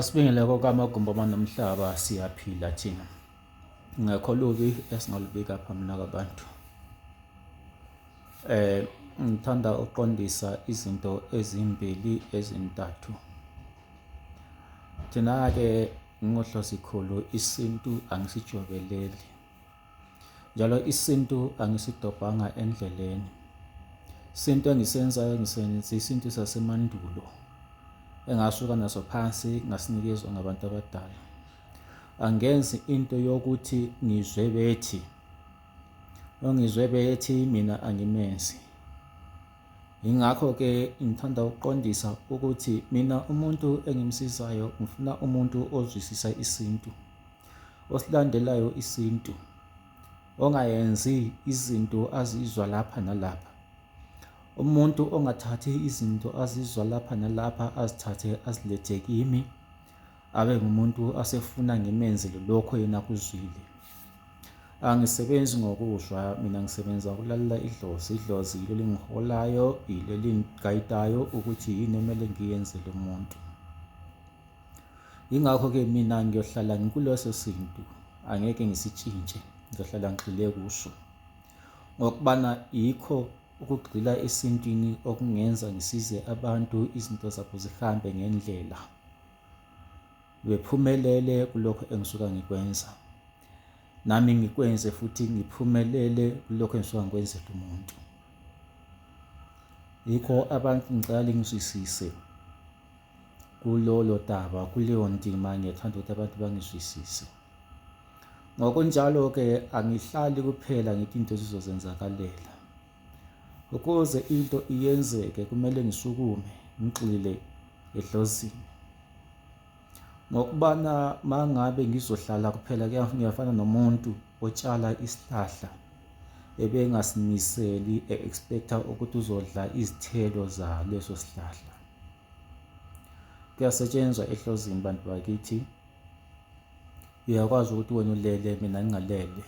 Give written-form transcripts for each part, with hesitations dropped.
Sibingelele kokamagumbi amanomhlaba, siyaphila thina. Ngekho lubi esingalubika phambi nakabantu. Ngithanda ukuqondisa izinto ezimbili ezintathu. Thina-ke ngoHlozikhulu isintu angisijobeleli. Njalo isintu angisidobhanga endleleni. Isintu engisenzayo ngisenza isintu sasemandulo engasuka naso phansi ngasinikezwa ngabantu abadala. Angenzi into yokuthi ngizwe bethi, ongizwe bethi mina angimenzi. Yingakho-ke ngithanda ukuqondisa ukuthi mina umuntu engimsizayo ngifuna umuntu ozwisisa isintu. Osilandelayo isintu, ongayenzi izinto azizwa lapha nalapha. Umuntu ongathathi izinto azizwa lapha nalapha azithathe azilethe kimi, abe ngumuntu asefuna ngimenzele lokho yena akuzwile. Angisebenzi ngokuzwa mina, ngisebenza ukulalela idlozi. Idlozi yilo elingiholayo, yilo elingigayidayo ukuthi yini emele ngiyenzele umuntu. Yingakho-ke mina ngiyohlala ngikuleso sintu, angeke ngisitshintshe, ngiyohlala ngigxile kuso. Ngokubana yikho ukugxila esintwini okungenza ngisize abantu izinto zabo zihambe ngendlela. Bephumelele kulokho engisuka ngikwenza. Nami ngikwenze futhi ngiphumelele kulokho engisuka ngikwenzela umuntu. Yikho abantu ngicela lingizwisise. Kulolo daba, kuleyo ndima ngiyathanda ukuthi abantu bangizwisise. Ngokunjalo-ke angihlali kuphela ngithi into zizozenzakalela. Ukuze into iyenzeke kumele ngisukume ngigxile edlozini. Ngokubana mangabe ngizohlala kuphela ngiyafana nomuntu otshala isihlahla ebengasimiseli e-expecta ukuthi uzodla izithelo zaleso sihlahla. Kuyasetshenzwa ehlozini bantu bakithi. Uyakwazi ukuthi wena ulele mina ngingalele.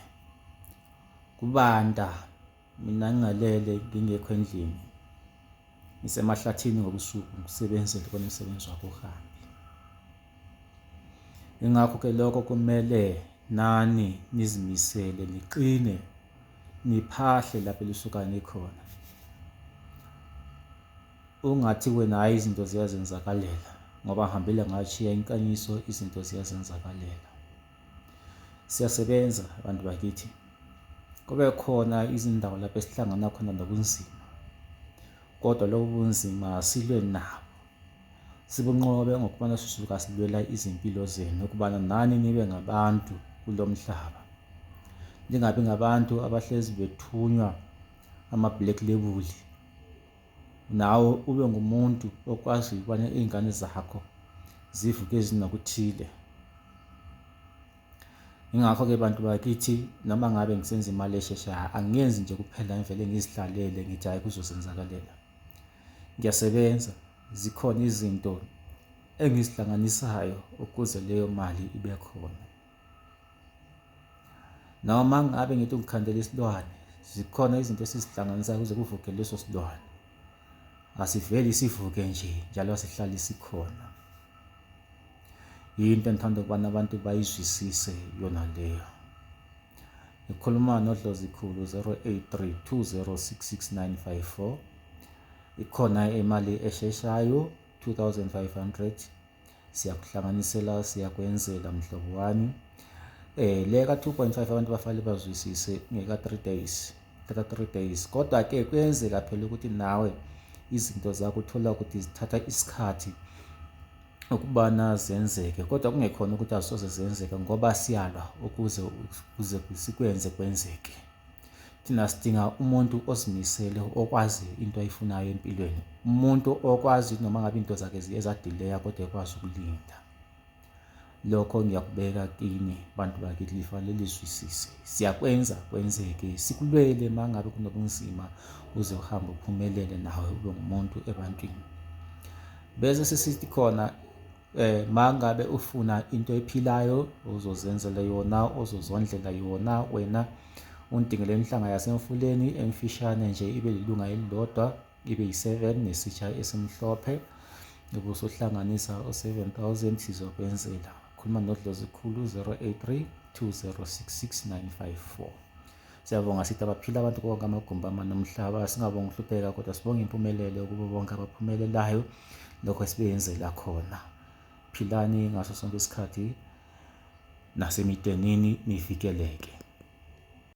Kubanda mina ngingalele ngingekho endlini. Ngisemahlathini ngobusuku ngisebenzele kona umsebenzi wakho uhambe. Ingakho ke lokho kumele nani nizimisele niqine niphahle lapho elisuka nikhona. Ungathi wena hhayi izinto ziyazenzakalela ngoba ngihambile ngashiya inkanyiso izinto ziyazenzakalela. Siyasebenza bantu bakithi. Kube khona izindawo lapho esihlangana khona nobunzima. Kodwa lobo bunzima silwe nabo. Sibunqobe ngokubana sisuka silwela izimpilo zenu ukubana nani nibe ngabantu kulo mhlaba. Ningabi ngabantu abahlezi bethunywa ama-black label. Nawe ube ngumuntu okwaziyo ukubana iy'ngane zakho zivuke zinokuthile. Yingakho-ke bantu bakithi noma ngabe ngisenza imali esheshayo angiyenzi nje kuphela ngivele ngizihlalele ngithi hhayi kuzozenzakalela. Ngiyasebenza, zikhona izinto engizihlanganisayo ukuze leyo mali ibe khona. Noma ngabe ngithi ungikhandela isilwane, zikhona izinto esizihlanganisayo ukuze kuvuke leso silwane. Asiveli sivuke nje, njalo asihlali sikhona. Yinto engithanda ukubana abantu bayizwisise yona leyo. Ngikhuluma noDlozikhulu 083 2066954. Ikhona imali esheshayo 2500 siyakuhlanganisela siyakwenzela mhlobo wami. Le ka 2.5 abantu bafanele bazwisise ngeka 3 days. Thatha 3 days. Kodwa ke kuyenzeka phela ukuthi nawe izinto zakho uthola ukuthi zithatha isikhathi ukubana zenzeke, kodwa kungekhona ukuthi azisoze zenzeke ngoba siyalwa ukuze kuze sikwenze kwenzeke. Thina sidinga umuntu ozimisele okwazi into ayifunayo empilweni, umuntu okwazi noma ngabe into zakhe ziye zadileya kodwa ekwazi ukulinda. Lokho ngiyakubeka kini bantu bakithi, lifanele lizwisise. Siyakwenza kwenzeke, sikulwele uma ngabe kunobunzima uze uhambe uphumelele nawe ube ngumuntu ebantwini. Bese sisithi khona mangabe ufuna into ephilayo ozozenzela yona, ozozondlela yona wena, undingele inhlanga yasemfuleni emfishane nje ibe lilunga elilodwa, ibe yi-7 nesitsha esimhlophe. Ubusuhlanganisa u-7000 sizokwenzela. Khuluma noDlozi Khulu 083 2066 954. Siyabonga sithi abaphila abantu konke amagumbi amane omhlaba singabonga ukuhlupheka kodwa sibonga impumelelo kubo bonke abaphumelelayo lokho esibeyenzela khona. Philani ngaso sonke isikhathi nasemidenini nivikeleke.